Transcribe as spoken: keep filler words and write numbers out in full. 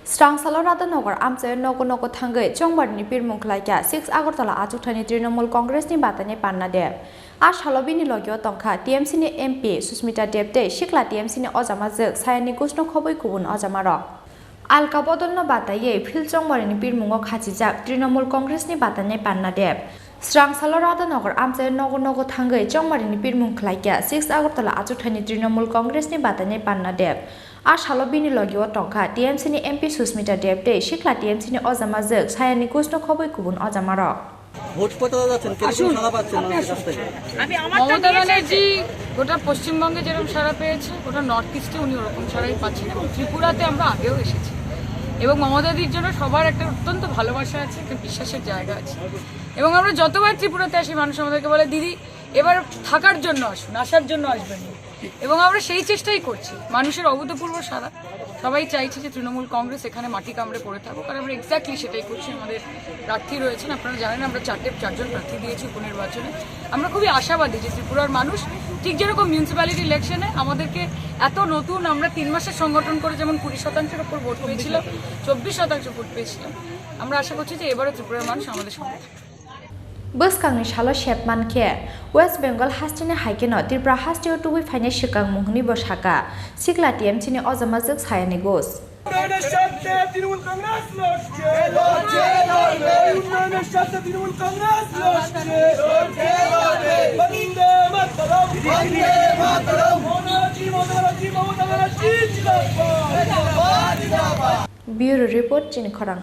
Srangsalo Radhanagar amchaio nogo nogo thangwi chongbarini pirmung khlaikha six Agartala achukthani Trinamool Congressni Batanai Panna Deb. A salo bini logio tongkha T M Cni M P Susmita Deb tei sikla T M Cni ojamajwk Sayani Ghoshno khobwi kubun ojamarok. Alka bodolno bataiwi field chongbarini pirmungo khachijak Trinamool Congressni Batanai Panna Deb. Srangsalo Radhanagar amchaio nogo nogo thangwi chongbarini pirmung khlaikha six Agartala achukthani Trinamool Congressni Batanai Panna Deb. A salo bini logio tongkha T M Cni M P Susmita Deb tei sikla T M Cni ojamajwk Sayani Ghoshno khobwi kubun ojamarok. Vote কত যাচ্ছেন? কিরকম সাড়া পাচ্ছেন মানুষের কাছ থেকে? মমতা ব্যানার্জি গোটা পশ্চিমবঙ্গে যেরকম সাড়া পেয়েছে, গোটা নর্থ ইস্টে উনি ওরকম সাড়াই পাচ্ছেন এবং ত্রিপুরাতে আমরা আগেও এসেছি এবং মমতাদির জন্য সবার একটা অত্যন্ত ভালোবাসা আছে, একটা বিশ্বাসের জায়গা আছে এবং আমরা যতবার ত্রিপুরাতে আসি মানুষ আমাদেরকে বলে, "দিদি, এবার থাকার জন্য আসুন, আসার জন্য আসবেন না।" এবং আমরা সেই চেষ্টাই করছি। মানুষের অভূতপূর্ব সাড়া, সবাই চাইছে যে তৃণমূল কংগ্রেস এখানে মাটি কামড়ে পড়ে থাকুক, আর আমরা এক্স্যাক্টলি সেটাই করছি। আমাদের প্রার্থী রয়েছেন, আপনারা জানেন আমরা চারটে, চারজন প্রার্থী দিয়েছি উপনির্বাচনে। আমরা খুবই আশাবাদী যে ত্রিপুরার মানুষ ঠিক যেরকম মিউনিসিপ্যালিটি ইলেকশনে আমাদেরকে এত নতুন, আমরা তিন মাসের সংগঠন করে যেমন কুড়ি শতাংশের ওপর ভোট পেয়েছিল, চব্বিশ শতাংশ ভোট পেয়েছিলাম, আমরা আশা করছি যে এবারও ত্রিপুরার মানুষ আমাদের সঙ্গে থাকবে। Bwskangni salo sep mankhe, West Bengal hasteni hai kheno Tripura hasteo tubui phainai swkang mung hwnwi bo sakha, sikla T M Cni ojamajwk Sayani Ghosh. উন্নয়নের স্বার্থে তৃণমূল কংগ্রেস লড়ছে। উন্নয়নের স্বার্থে তৃণমূল কংগ্রেস লড়ছে। বন্দে মাতরম। বন্দে মাতরম। মমতা ব্যানার্জি, মমতা ব্যানার্জি জিন্দাবাদ। Bureau Report, Chini Khorang.